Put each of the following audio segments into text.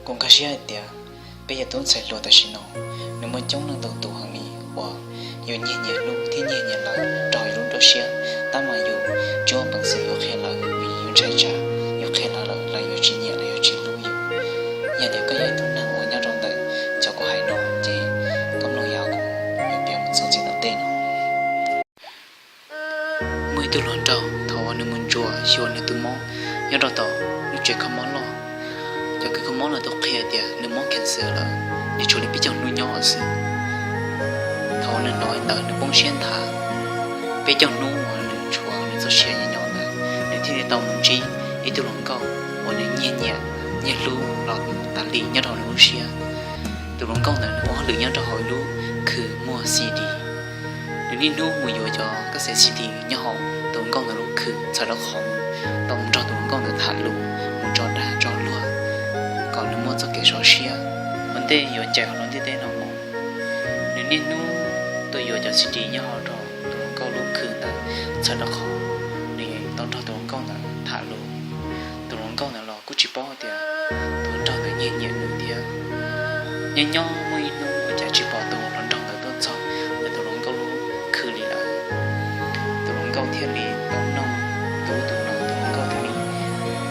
Kuv nkag siab hais tias peb cov tub ntxhais hluas tam sim no nws muaj coob leej ntau tus heev li uas yus nyiag nyiam hlub thiab nyiag nyiam lawv rau yus lub nruab siab, tab mas yus tsis muaj peev xwm yuav qhia lawv vim yus ntshai tsam yus qhia lawv lawm lawv yuav tsis nyiam los yog tsis hlub yus. Yog tias koj yog ib tug neeg uas nyob rau ntawm cov kuv hais no ces koj mloog yav kuv yuav piav mus txog txij tom ntej no. Muaj ib tug hluas nraug thaum uas nws mus ntsuas xyuas nws tus mob nyob rau tom lub tsev kho mob loj. Cov kws kho mob loj tau qhia tias nws mob cancer lawm, nws tshuav li peb caug hnub nyob xwb. Thaum uas nws hnov li ntawd nws poob siab nthav. Peb caug hnub uas nws tshuav nws txoj sia nyob nyob ntawd, nws thiaj li tau mus ntsib ib tug hluas nkauj uas nws nyiag nyiam nyiag hlub los tas li nyob rau nws lub siab. Tus hluas nkauj ntawd nws ua hauj lwm nyob rau hauv ib lub khw muag C D. Nws niaj hnub mus yuav cov kab xev C D nyob hauv tus hluas nkauj ntawd lub khw txhawm rau qhov tau mus nrog tus hluas nkauj ntawd tham lus, mus tso dag tso luag kom nws muaj txoj kev sov siab. Ua ntej yuav ncaim hauv lub ntiaj teb no mus, nws niaj hnub tuaj yuav cov C D nyob hauv rau tus hluas nkauj lub khw ntawd txhawm rau qhov nws tau nrog tus hluas nkauj ntawd tham lus. Tus hluas nkauj ntawd los kuj tsis paub tias tus hluas nraug ntawd nyiag nyiam nws thiab. Nyob nyob muaj ib hnub ua cas tsis pom tus hluas nraug ntawd tuaj txog ntawm tus hluas nkauj lub khw li lawm. Tus hluas nkauj thiaj li tau noog tus ub tus no, tus hluas nkauj thiaj li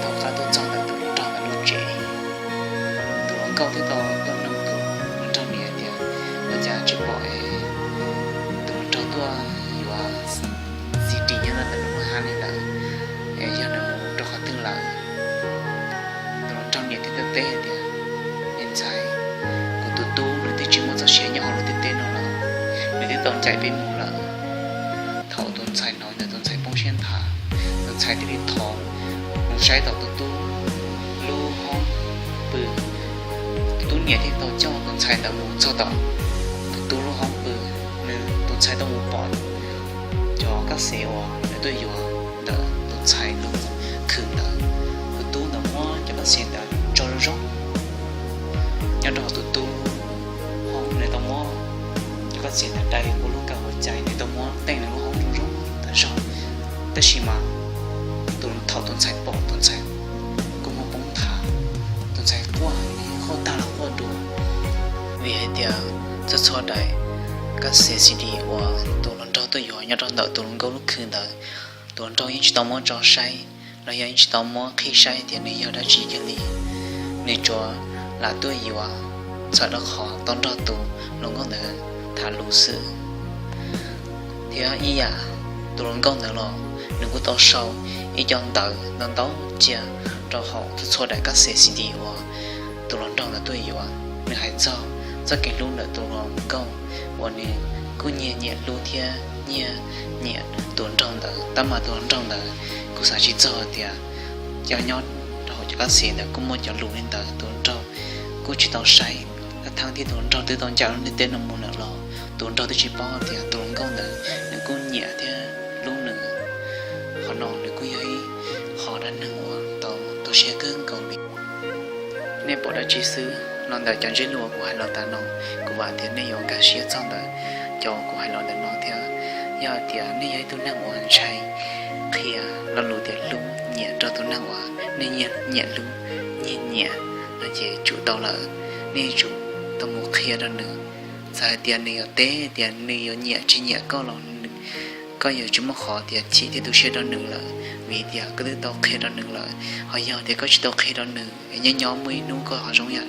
tau qab tuaj txog ntawm tus hluas nraug ntawd lub tsev. Tus hluas nkauj thiaj tau tuaj noog tus hluas nraug niam tias, ua cas tsis pom es tus hluas nraug tuaj yuav C D nyob ntawm lub hav li lawm, es yog nws mus rau qhov twg lawm? Tus hluas nraug niam thiaj tau teb hais tias, me ntxhais, kuv tus tub nws twb tsis muaj txoj sia nyob hauv lub ntiaj teb no lawm, nws twb tau ncaim peb mus lawm. Thaum tus ntxhais hnov ntawd tus ntxhais poob siab nthav, tus ntxhais thiaj li thov mus saib tom tus tub lub hoob pw. Tus tub niam thiaj tau coj tus ntxhais ntawd mus txog tom tus tub lub hoob pw. Nws tus ntxhais tau mus pom cov kab xev uas nws tuaj yuav ntawm tus ntxhais lub khw ntawd. Tus tub ntawd muab cov kab xev ntawd tso zoo zoo nyob rau hauv tus tub hoob, nws tau muab cov kab xev ntawd dai ua lub kawm ua cai, nws tau muab teeb nws lub hoob zoo zoo tas zog. Tab sis mas tus, thaum tus ntxhais pom tus ntxhais kuj muab poob nthav, tus ntxhais quaj quaj tag los quaj dua, vim hais tias txhua txhua daim kab xev C D uas tus hluas nraug tuaj yuav nyob rau ntawm tus hluas nkauj lub khw ntawd, tus hluas nraug yeej tsis tau muab tso saib los yog yeej tsis tau muab qhib saib tias nws yog dab tsi kiag li. Nws tsuas lam tuaj yuav txhawm rau qhov tau nrog tus hluas nkauj ntawd tham lus xwb. Thiab ib yam, tus hluas nkauj ntawd los nws kuj tau sau ib co ntawv ntau ntau cia rau hauv txhua txhua daim kab xev C D uas tus hluas nraug ntawd tuaj yuav. Nws hais txog txoj kev hlub ntawm tus hluas nkauj uas nws kuj nyiag nyiam hlub thiab nyiag nyiam tus hluas nraug ntawd, tab mas tus hluas nraug ntawd kuj xav tsis txog tias cov nyob rau hauv cov kab xev ntawd kuj muaj cov lus li ntawd. Tus hluas nraug kuj tsis tau saib, thaj thaj thiab tus hluas nraug twb tau ncaim lub ntiaj teb no mus lawm los tus hluas nraug twb tsis paub tias tus hluas nkauj ntawd nws kuj nyiam thiab hlub nws. Qhov no nws kuj yog ib qho dab neeg uas tau tu siab kawg nkaus li. Nej pom dab tsi xwb los ntawm cov ntsiab lus uas kuv hais los tas no, kuv vam tias nej yuav nkag siab txog ntawm cov kuv hais los ntawm no thiab. Yog hais tias nej yog ib tug neeg uas ntshai qhia lo lus tias hlub nyiam rau tus neeg uas nej nyiam hlub nyiam nyiam no ces tsum tau lawm, nej tsum tau mus qhia rau nws. Txawm hais tias nws yuav teb tias nws yuav nyiam tsis nyiam koj los koj yuav tsis muaj qhov tias chim thiab tu siab rau nws lawm, vim tias koj twb tau qhia rau nws lawm. Ho yog tias koj tsis tau qhia rau nws, nyob nyob muaj ib hnub koj ho zoo yam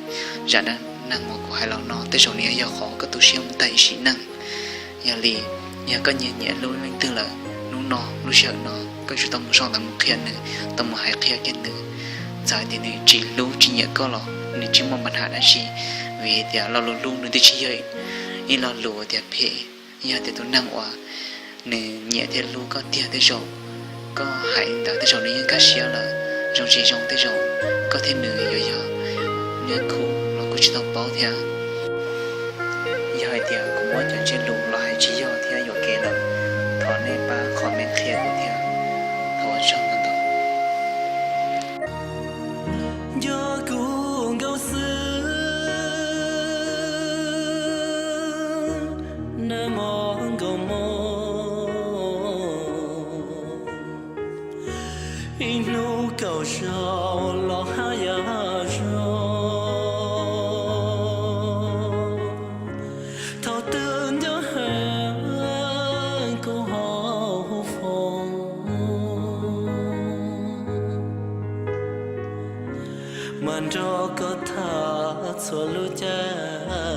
zaj dab neeg uas kuv hais los no, tej zaum nws yuav yog qhov koj tu siab mus tag ib sim neej. Yog li, yog koj nyiag nyiam hlub leej twg lawm, hnub no lub sij hawm no koj yuav tsum tau mus sau ntawv mus qhia nws, tau mus hais qhia kiag nws. Txawm tias nws tsis hlub tsis nyiam koj los nws tsis muaj npa nham dab tsi, vim tias lo lus hlub nws twb tsis yog ib lo lus tias phem. Yog tias tus neeg uas nws nyiam thiab hlub koj tiag, tej zaum koj hais ntawd tej zaum nws yeej nkag siab lawm. Zoo tsis zoo tej zaum koj thiab nws yuav yog nyob khub los kuj tsis tau paub thiab. Yog hais tias kuv muab cov ntsiab lus los hais tsis yog thiab yuam kev lawm, thov nej pab comment qhia kuv thiab. Thov ua tsaug ntau. Nco kuv nkauj xwb, nag hmo nkauj hmo, ib hnub kaum zaus los haj yam zoo. Mas nrog koj tham txhua lub caij.